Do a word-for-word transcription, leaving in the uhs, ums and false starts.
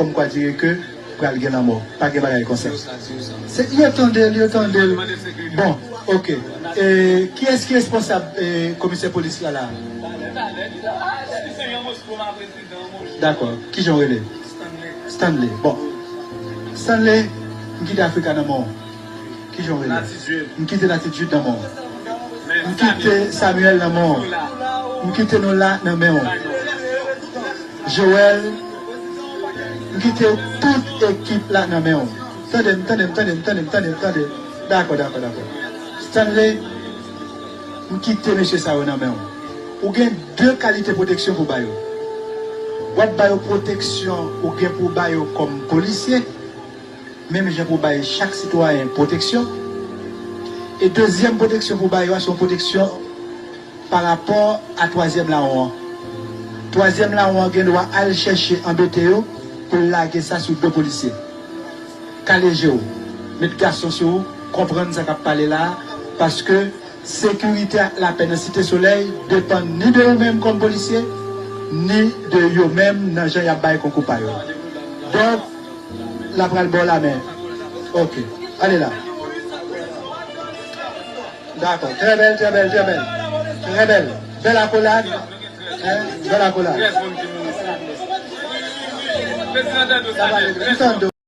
kòmkwa dire ke pral gen lanmò. Pa gen bagay konsa. Se, yo tande l, yo tande l. Bon, ok. E, kiyès ki responsab, e, komisè polis la la? Dakò. Kijan w rele? Stanley. Bon. Stanley, m kite Africa nan men w. Kijan w rele? M kite Latitid nan men w. M kite Samuel nan men w. M kite nou la nan men w. Joel, m kite tout ekip la nan men w. Tande m, tande m, tande m, tande m, tande m, tande. Dakò, dakò, dakò. Stanley, m kite mesye sa yo nan men w. Ou gen de kalite pwoteksyon pou ba yo. W ap ba yo pwoteksyon ou gen pou ba yo kòm polisye, menm jan pou bay chak sitwayen pwoteksyon. E dezyèm pwoteksyon pou ba yo a, se yon pwoteksyon pa rapò a twazyèm lawon an. Twazyèm lawon an gen dwa al chèche anbete yo pou l lage sa sou do polisye. Kale je w, met gason sou ou, konprann sa k ap pale la a, paske sekirite ak lapè nan Site Solèy depann ni de ou menm kòm polisye, ni de yo menm nan jan y ap bay konkou pa yo. Donk, la pral ba w lamen. Ok. Ale la. Dakò. Trè bèl, trè bèl, trè bèl. Trè bèl. Bèl akolad. Hein? Bèl akolad. N ap ale. M tande w.